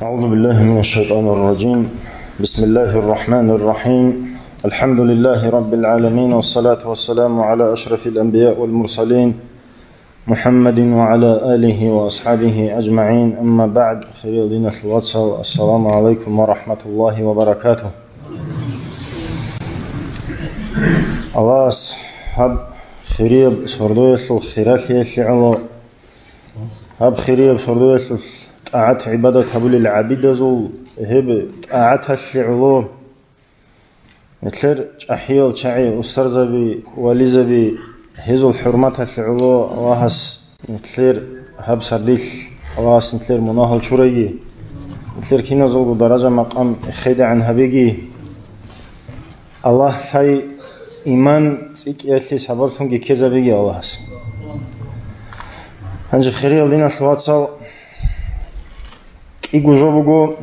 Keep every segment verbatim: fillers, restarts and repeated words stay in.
أعوذ بالله من الشيطان الرجيم. بسم الله الرحمن الرحيم. الحمد لله رب العالمين، والصلاة والسلام على أشرف الأنبياء والمرسلين، محمد وعلى آله وأصحابه أجمعين. أما بعد، хириял диналъул вацал, السلام عليكم ورحمة الله وبركاته. Аллагьас гьаб хирияб сордоялъул хиралъиялъе гӀоло, гьаб хирияб сордоялъул тӀагӀат-гӀибадат гьабулел гӀабидазул гьеб тӀагӀаталъе гӀоло, нилъер чӀахӀиял чагӀи, устарзаби, вализаби, гьезул хӀурматалъе гӀоло Аллагьас нилъер гьаб сардилъ, Аллагьас нилъер мунагьал чураги, нилъер киназулго даража-макъам хедегӀан гьабиги. Аллагь лъай иман цӀикӀкӀиялъе сабаблъунги ккезабиги Аллагьас. Гьанже, хириял диналъул вацал, кӀиго жо буго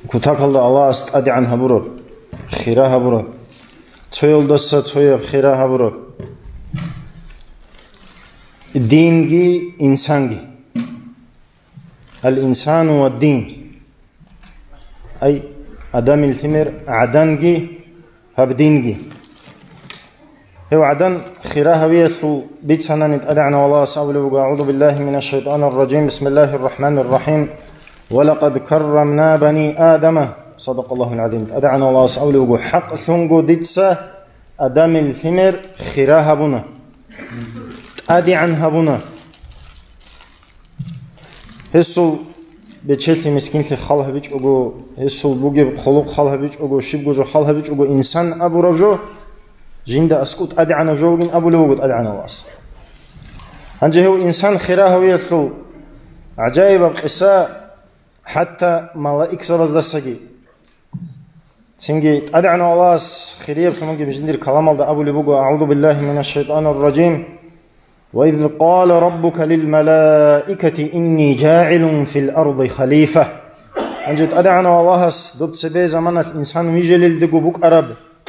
кутакалда Аллагьас тӀадегӀан гьабураб, хира гьабураб, цоялдаса цояб хира гьабураб, динги инсанги. Ал-инсану ва дин. Ай, Адамил лъимер гӀаданги гьаб динги. Гьев гӀадан хира гьавиялъул бицанани, ТӀадегӀанав Аллагьас абулеб буго: «أعوذ بالله من الشيطان الرجيم. بسم الله الرحمن الرحيم. ولقد كرمنا بني آدم». صدق الله العظيم. ТӀадегӀанав Аллагьас абулеб буго: «ХӀакълъунго дица Адамил лъимер хира гьабуна, тӀадегӀан гьабуна». Гьесул бечелъи-мискинлъи хал гьабичӀого, гьесул бугеб хъулухъ хал гьабичӀого, щибго жо хал гьабичӀого, инсан абураб жо жинда аскӀов тӀадегӀанаб жо вугин абулеб буго ТӀадегӀанав Аллагьас. Гьанже гьев инсан хира гьавиялъул гӀажаибаб къиса хӀатта малаикзабаздасаги. Цинги ТӀадегӀанав Аллагьас хирияб лъималги жиндир каламалда абулеб буго: «أعوذ بالله من الشيطان الرجيم. وإذ قال ربك للملائكة إني جاعل في الأرض خليفة». Гьанже ТӀадегӀанав Аллагьас доб цебе заманалъ инсан вижелелдего букӀараб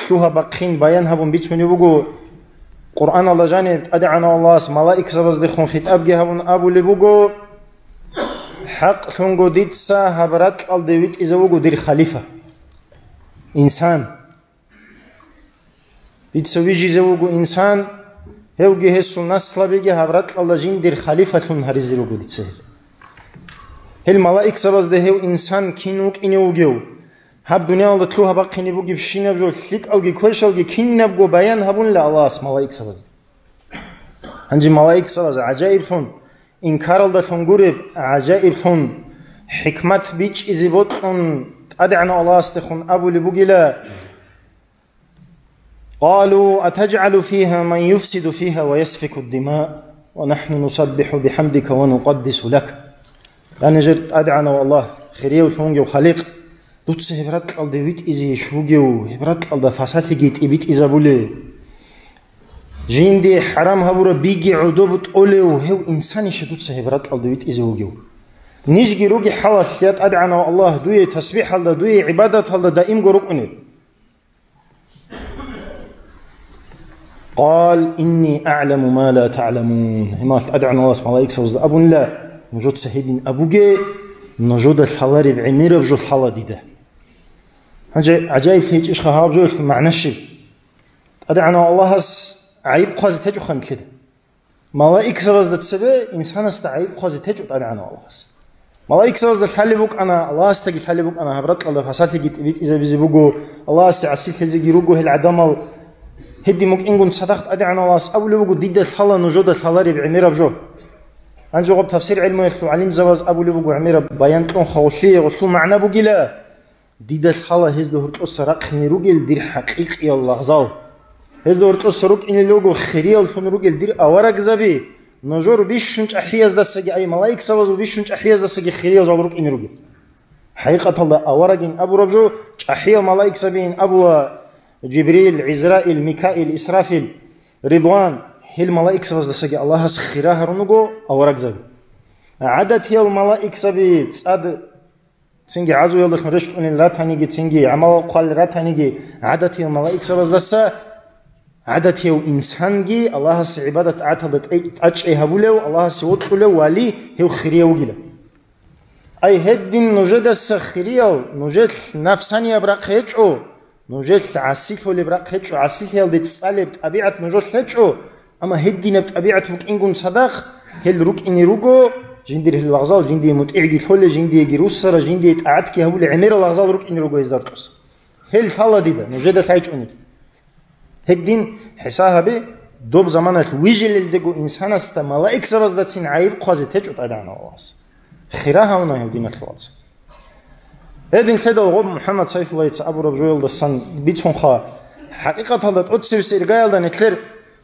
лъугьа-бахъин баян гьабун бицунеб буго. Къуръаналда жаниб ТӀадегӀанав Аллагьас малаикзабаздехун хитӀабги гьабун абулеб буго: «ХӀакълъунго дица гьаб ракьалде витӀизе вуго дир халифа, инсан. Дица вижизе вуго инсан, гьевги гьесул наслабиги гьаб ракьалда жиндир халифалъун гьаризе руго дица гьел». Гьел малаикзабазда гьев инсан кин вукӀине вугев, гьаб дуниялалда лъугьа-бахъине бугебщинаб жо, лъикӀалги квешалги кинабго баян гьабунила Аллагьас малаикзабазда. Гьанже малаикзабаз гӀажаиблъун, инкаралдалъун гуреб гӀажаиблъун, хӀикмат бичӀчӀизе бокьун ТӀадегӀанав Аллагьасдехун абулеб бугила: «قالوا أتجعل فيها من يفسد فيها ويسفك الدماء ونحن نسبح بحمدك ونقدس لك». Я нижер ТӀадегӀанав Аллагь, хириявлъун вугев Халикъ, дуца гьеб ракьалде витӀизе иш вугев, гьеб ракьалда фасалъиги тӀибитӀизабулев? Жинде хӀарам гьабураб биги гӀодоб тӀолев гьев инсаниша дуца гьеб ракьалда витӀизе вугев? Нижги руги хӀалалъ, я ТӀадегӀанав Аллагь, дуе тасбихӀалда, дуе гӀибадаталда даимго рукӀунеб. «قال إني أعلم ما لا تعلمون». Гьимал ТӀадегӀанав Аллагьас малаикзабазда абунила: «Нужеца гьедин абуге, нужеда лъалареб гӀемераб жо лъала дида». Гьанже гӀажаиблъи гьечӀищха гьаб жоялъул магӀна щиб? ТӀадегӀанав Аллагьас гӀайиб хъвазе течӀоха нилъеда. Малаикзабазда цебе инсанасда гӀайиб хъвазе течӀо ТӀадегӀанав Аллагьас. Малаикзабазда лъалеб букӀана, Аллагьасдаги лъалеб букӀана, гьаб ракьалда фасалъиги тӀибитӀизабизе буго, Аллагьасе гӀасилъизеги руго гьел гӀадамал. Гьедин букӀингун цадахъ ТӀадегӀанав Аллагьас абулеб буго: «Дида лъала нужеда лъалареб гӀемераб жо». Гьанже гъаб тафсир гӀелмуялъул гӀалимзабаз абулеб буго гӀемераб баян кьун хавлъие, гъулъул магӀна бугила: «Дида лъала гьезда гьоркьоса рахъине ругел дир хӀакъикъиял лагъзал. Гьезда гьоркьоса рукӀинел руго хирияллъун ругел дир аварагзаби, нужер бищун чӀахӀияздасаги, ай, малаикзабазул бищун чӀахӀияздасаги хириял жал рукӀине ругел». ХӀакъикъаталда аварагин абураб жо чӀахӀиял малаикзабиин абула: Жибрил, ГӀизраил, Микаил, Исрафил, Ридван. Гьел малаикзабаздасаги Аллагьас хира гьарун руго аварагзаби. ГӀадатиял малаикзаби цӀад Цинги гӀазуялдалъун рещтӀунел ратаниги, цинги гӀамал хъвалел ратаниги, гӀадатияв малаикзабаздаса гӀадатияв инсанги Аллагьасе гӀибадат-тӀагӀаталда тӀе-, тӀачӀей гьабулев, Аллагьасе вокьулев вали гьев хирияв вугила. Ай, гьедин нужедаса хириял, нужелъ нафсанияб рахъ гьечӀо, нужелъ гӀасилъулеб рахъ гьечӀо, гӀасилъиялде цӀалеб тӀабигӀат нужелъ гьечӀо, амма гьединаб тӀабигӀат букӀингун цадахъ, гьел рукӀине руго, жиндир гьел лагъзал, жиндие мутӀигӀги лъолел, жиндиеги руссарал, жиндие тӀагӀатги гьабулел гӀемерал лагъзал рукӀине руго гьезда рукӀуса. Гьел лъала дида, нужеда лъайчӀунел. Гьедин, хӀисаб гьабе, доб заманалъ вижилелдего инсанасда малаикзабаздацин гӀайиб хъвазе течӀо ТӀадегӀанав Аллагьас. Хира гьавуна гьев, диналъул вацал. Гьедин лъедал гъоб МухӀаммад Сайфуллайица абураб жоялдасан бицунха, хӀакъикъаталда тӀоцебесеб иргаялда нилъер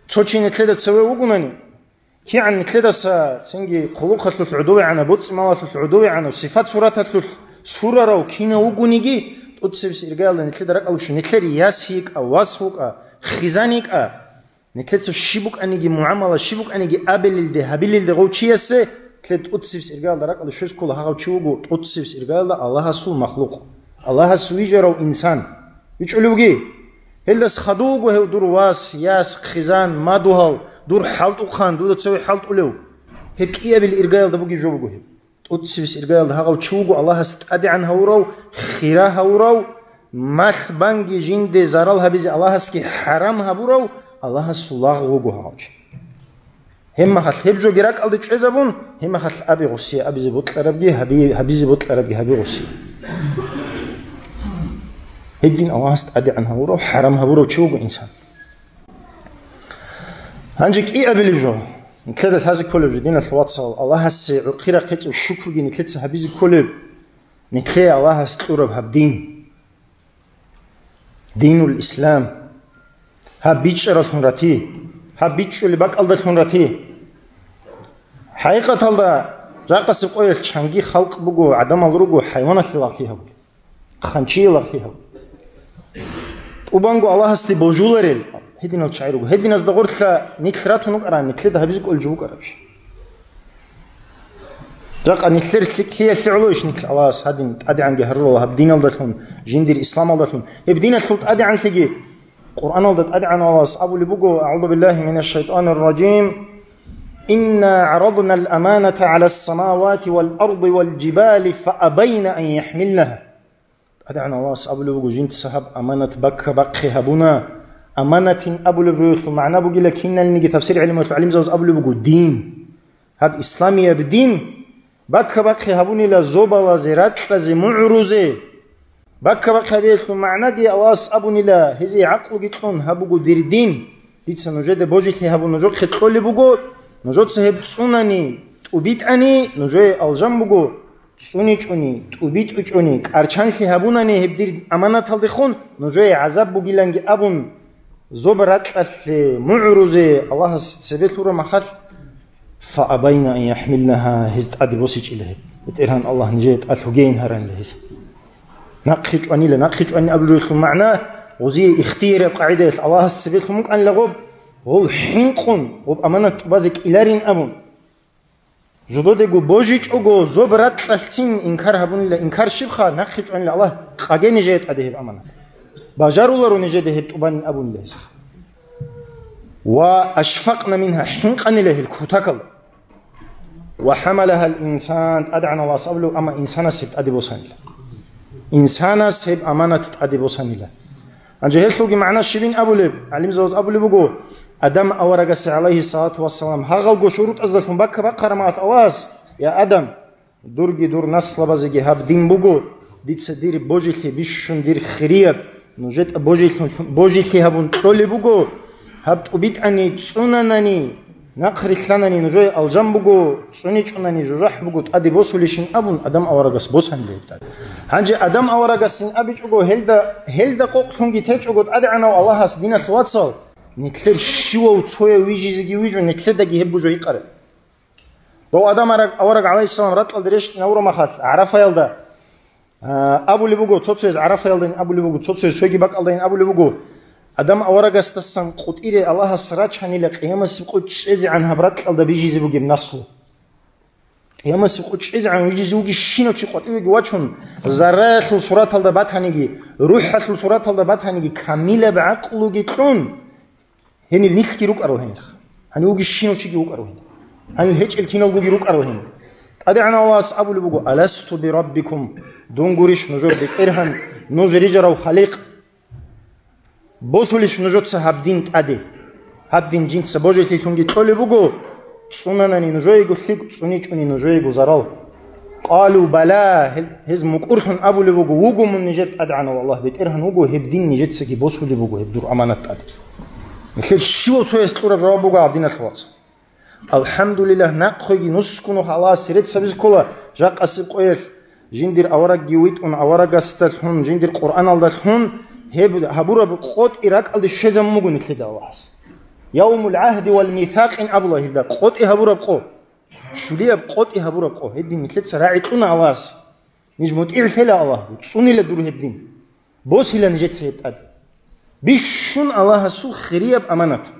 цо чи нилъеда цеве вугунани, кигӀан нилъедаса цинги хъулухъалъулъ гӀодовегӀанав, боцӀи-малалъулъ гӀодовегӀанав, сифат-сураталъулъ сурарав кинав вугониги, тӀоцебесеб иргаялда нилъеда ракӀалде щун, нилъер яс йикӀа, вас вукӀа, хъизан йикӀа, нилъеца щиб букӀаниги мугӀамала, щиб букӀаниги абилелде, гьабилелде гъов чиясе, нилъер тӀоцебесеб иргаялда ракӀалде щвез ккола гьагъав чи вуго тӀоцебесеб иргаялда Аллагьасул махлукъ, Аллагьас вижарав инсан. ВичӀулевги? Гьелдас хадув вуго гьев дур вас, яс, хъизан, мадугьал, дур хӀалтӀухъан, дуда цеве хӀалтӀулев. Гьеб кӀиабил иргаялда бугеб жо буго гьеб. ТӀоцебесеб иргаялда гьагъав чи вуго Аллагьас тӀадегӀан гьавурав, хира гьавурав, малъ-банги жинде зарал гьабизе Аллагьасги хӀарам гьабурав, Аллагьасул лагъ вуго гьагъав чи. Гьеб мехалъ гьеб жоги ракӀалде чӀезабун, гьеб мехалъ абе гъосие абизе бокьарабги, гьаби-, гьабизе бокьарабги гьабе гъосие. Гьедин Аллагьас тӀадегӀан гьавурав, хӀарам гьабурав чи вуго инсан. Гьанже кӀиабилеб жо, нилъеда лъазе кколеб жо, диналъул вацал, Аллагьасе гӀурхъи рахъечӀеб шукруги нилъеца гьабизе кколеб, нилъее Аллагьас кьураб гьаб дин. Динул Ислам. Гьаб бичӀчӀаралъун рати. Гьаб бичӀчӀулеб бакӀалдалъун рати. ХӀакъикъаталда, жакъасеб къоялъ чанги халкъ буго, гӀадамал руго, хӀайваналъе лагълъи гьабулел, хъанчие лагълъи гьабулел. ТӀубанго Аллагьасде божуларел гьединал чагӀи руго. Гьединазда гъорлъа нилъ ратун вукӀаран, нилъеда гьабизе кӀолеб жо букӀарабищ? Жакъа нилъер лъикӀлъиялъе гӀолойищ нилъ Аллагьас гьадин тӀадегӀанги гьарурал гьаб диналдалъун, жиндир исламалдалъун? Гьеб диналъул тӀадегӀанлъиги Къуръаналда ТӀадегӀанав Аллагьас абулеб буго: «أعوذ بالله من الشيطان الرجيم. إنا عرضنا الأمانة على السماوات والأرض والجبال فأبين أن يحملنها». ТӀадегӀанав Аллагьас абулеб буго: «Жинца гьаб аманат бакка-бахъи гьабуна». Аманатин абулеб жоялъул магӀна бугила, киналниги тафсир гӀилмуялъул гӀалимзабаз абулеб буго: дин. Гьаб исламияб дин бакка-бахъи гьабунила зобалазе, ракьазе, мугӀрузе. Бакка-бахъи гьабиялъул магӀнаги Аллагьас абунила, гьезие гӀакълуги кьун: «Гьаб буго дир дин, дица нужеда божилъи гьабун нужехъе кьолеб буго, нужеца гьеб цӀунани, тӀубитӀани, нужее алжан буго, цӀуничӀони, тӀубитӀичӀони, кӀарчанлъи гьабунани гьеб дир аманаталдехун, нужее гӀазаб бугиланги», абун, зоб-ракьалъе, мугӀрузе Аллагьас цебе лъураб мехалъ, «فأبين أن يحملنها», гьез тӀаде босичӀила гьеб. БетӀергьан Аллагь нижее тӀалъугейин гьаранила гьез. Нахъе чӀванила, нахъе чӀвани абулелъул магӀна, гъозие ихтияраб къагӀидаялъ Аллагьас цебе лъун букӀанила гъоб, гъол хӀинкъун, гъоб аманат тӀубазе кӀиларин абун. Жододего божичӀого, зоб-ракьалъцин инкар гьабунила, инкар щибха, нахъе чӀванила Аллагь, къаге нижее тӀаде гьеб аманат. Бажаруларо нижеда гьеб тӀубанин абунила гьезха. «وأشفقن منها», хӀинкъанила гьел кутакал. «وحملها الإنسان», ТӀадегӀанав Аллагьас абулеб, амма инсанас гьеб тӀаде босанила. Инсанас гьеб аманат тӀаде босанила. Гьанже гьелъулги магӀна щибин абулеб? ГӀалимзабаз абулеб буго, Адам аварагасе, гӀалайгьиссалату вассалам, гьагъалго шурутӀаздалъун бакка бахъараб мехалъ Аллагьас: «Я Адам, дурги дур наслабазеги гьаб дин буго, дица дир божилъи бищун дир хирияб, нужетӀа божилъун-, божилъи гьабун кьолеб буго, гьаб тӀубитӀани, цӀунанани, нахърилълъанани нужее алжан буго, цӀуничӀунани жужахӀ буго тӀаде босулищин», абун, Адам аварагас босанила гьеб тӀаде. Гьанже Адам аварагасин абичӀого, гьелда, гьелда къокълъунги течӀого ТӀадегӀанав Аллагьас, диналъ вацал, нилъер щивав цояв вижизеги вижун, нилъедаги гьеб буго жо гьикъараб. Дов Адам араг-, авараг, гӀалайгьиссалам, ракьалде рещтӀинавураб махалъ, ГӀарафаялда, а, абулеб буго, цо-цояз ГӀарафаялдайин абулеб буго, цо-цояз цоги бакӀалдайин абулеб буго, Адам аварагасдасан къутӀире Аллагьас рачанила къиямасеб къо чӀезегӀан гьаб ракьалда бижизе бугеб наслу. Къиямасеб къо чӀезегӀан вижизе вугищинав чи къватӀивеги вачун, зарраялъул сураталда батаниги, рухӀалъул сураталда батаниги, камилаб гӀакълуги кьун, гьенил нилъги рукӀарал гьенилъ. Гьанив вугищинав чиги вукӀарал гьениб. Гьанил гьечӀел киналгоги рукӀарал гьениб. ТӀадегӀанав Аллагьас абулеб буго: «Аласту бираббикум?» Дун гурищ нужер БетӀергьан, нуж рижарав Халикъ? Босулищ нужеца гьаб дин тӀаде? Гьаб дин жинца божилъилъунги кьолеб буго, цӀунанани нужеего лъикӀ, цӀуничӀони нужеего зарал. Къалу бала, гьел-, гьез мукӀурлъун абулеб буго: «Вуго мун нижер ТӀадегӀанав Аллагь, БетӀергьан вуго, гьеб дин нижецаги босулеб буго, гьеб дур аманат тӀаде». Нилъер щивав цояс кьураб жаваб буго гьаб, диналъул вацал. АлхӀамдулиллагь, нахъеги нусгун Аллагьасе рецц гьабизе ккола жакъасеб къоялъ, жиндир аварагги витӀун, аварагасдалъун, жиндир Къуръаналдалъун гьеб гьабураб къотӀи ракӀалде щвезабун буго нилъеда Аллагьас. Явмул гӀагьди вал мисакъин абула гьелда, къотӀи гьабураб къо, щулияб къотӀи гьабураб къо. Гьедин нилъеца рагӀи кьуна Аллагьасе. Ниж мутӀигӀлъила Аллагь, цӀунила дур гьеб дин. Босила нижеца гьеб тӀад. Бищун Аллагьасул хирияб аманат.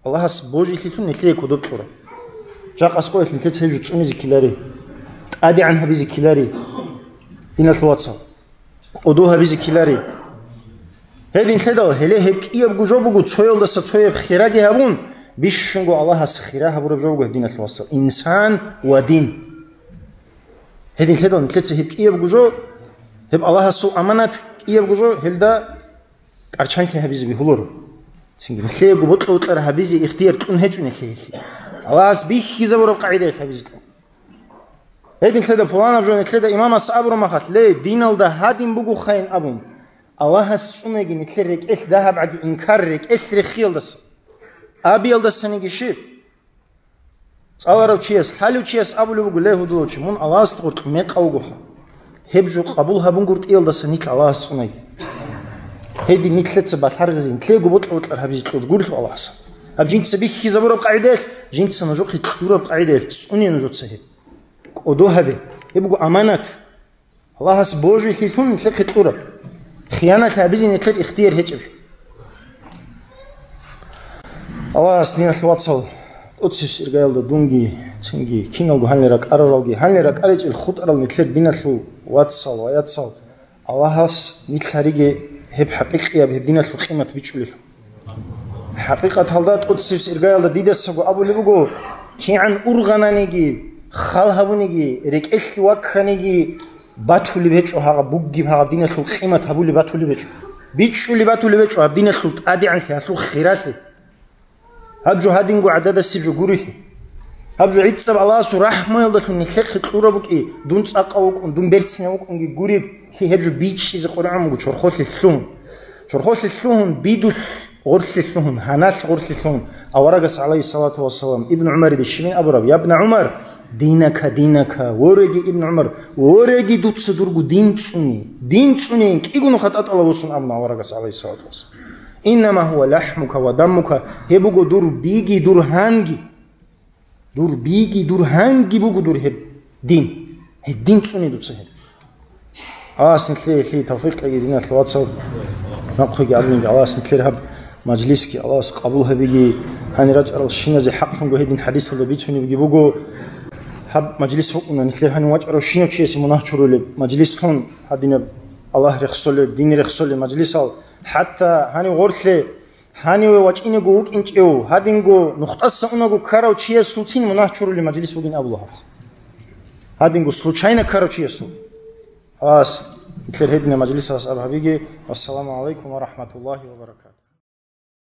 Аллагьас божилъилъун нилъее кодоб кьураб. Жакъасеб къоялъ нилъеца гьеб жо цӀунизе ккелари, тӀадегӀан гьабизе ккелари, диналъул вацал, кӀодо гьабизе ккелари. Гьединлъидал гьеле гьеб кӀиябго жо буго, цоялдаса цояб хираги гьабун, бищунго Аллагьас хира гьабураб жо буго гьеб, диналъул вацал, инсан ва дин. Гьединлъидал нилъеца гьеб кӀиябго жо, гьеб Аллагьасул аманат кӀиябго жо, гьелда кӀарчанлъи гьабизе бегьуларо. Цинги нилъеего бокьа-бокьараб гьабизе ихтияр кьун гьечӀо нилъее гьелъие. Аллагьас бихьизабураб къагӀидаялъ гьабизе кьун. Гьединлъидал пуланаб жо нилъеда имамас абураб мехалъ, ле, диналда гьадин бугохайин абун, Аллагьас цӀунаги нилъер рекӀелъ дагьабгӀаги инкар рекӀелъ рехиялдаса. Абиялдасаниги щиб? ЦӀаларав чияс, лъалев чияс абулеб буго: «Ле, гьудулав чи, мун Аллагьасда гъоркь мекъав вугоха. Гьеб жо къабул гьабунгутӀиялдаса нилъ Аллагьас цӀунаги». Гьедин нилъеца балъаргъизе, нилъего бокьа-бокьараб гьабизе кьургурелъул Аллагьас. Гьаб жинца бихьизабураб къагӀидаялъ, жинца нужухъе кьураб къагӀидаялъ цӀуне нужеца гьеб. КӀодо гьабе. Гьеб буго аманат. Аллагьас божилъилъун нилъехъе кьураб. Хиянат гьабизе нилъер ихтияр гьечӀеб жо. Аллагьас, диналъул вацал, тӀоцебесеб иргаялда дунги, цинги, киналго гьанле ракӀараралги, гьанле ракӀаричӀел хутӀарал нилъер диналъул вацал ва яцал, Аллагьас нилъ гьариге гьеб хӀакъикъияб, гьеб диналъул къимат бичӀчӀулелъул. ХӀакъикъаталда тӀоцебесеб иргаялда дидасаго абулеб буго, кигӀан ургъананиги, хал гьабуниги, рекӀелъе вакканиги батулеб гьечӀо гьагъаб, бугеб гьагъаб диналъул къимат гьабулеб батулеб гьечӀо. БичӀчӀулеб батулеб гьечӀо гьаб диналъул тӀадегӀанлъи, гьалъул хиралъи. Гьаб жо гьадинго гӀададасеб жо гурелъи. Гьаб жо гӀицӀаб Аллагьасул рахӀмуялдалъун нилъехъе кьураб букӀи, дун цӀакъав вукӀун, дун берцинав вукӀунги гуреб, лъи гьеб жо бичӀчӀизе Къуръан буго чорхолъе лъугьун. Чорхолъе лъугьун, бидулъ гъорлъе лъугьун, гьаналъ гъорлъе лъугьун. Аварагас, гӀалайгьиссалату вассалам, Ибну ГӀумариде щибин абураб: «Я бна ГӀумар, динака динака, вореги, Ибну ГӀумар, вореги дуца дурго дин цӀуни, дин цӀунейин, кӀиго нуха тӀатӀала восун», абуна аварагас, гӀалайгьиссалату вассалам. «Иннама гьува лахӀмука ва даммука», гьеб буго дур биги, дур гьанги. Дур биги, дур гьанги буго дур гьеб дин. Гьедин цӀуне дуца гьеб. Аллагьас нилъее тавфикъ кьеги, диналъул вацал. Нахъеги абунги, Аллагьас нилъер гьаб мажлисги Аллагьас къабул гьабиги. Гьанир рачӀарал щиназе хӀакълъунго гьедин хӀадисалда бицунебги буго. Гьаб мажлис букӀуна нилъер гьанив вачӀарав щинав чиясе мунагь чурулеб мажлислъун, гьадинаб Аллагь рехсолеб, дин рехсолеб мажлисал. ХӀатта гьанив гъорлъе гьаниве вачӀинего вукӀинчӀев, гьадинго нухтӀаса унаго ккарав чиясулцин мунагь чурулеб мажлис бугин абула гьаб. Гьадинго случайно ккарав чиясул. Ас, нилъер гьедина мажлисалас аб гьабиги. Вассаламу гӀалайкум ва рахӀматуллагьи ва баракатугьу.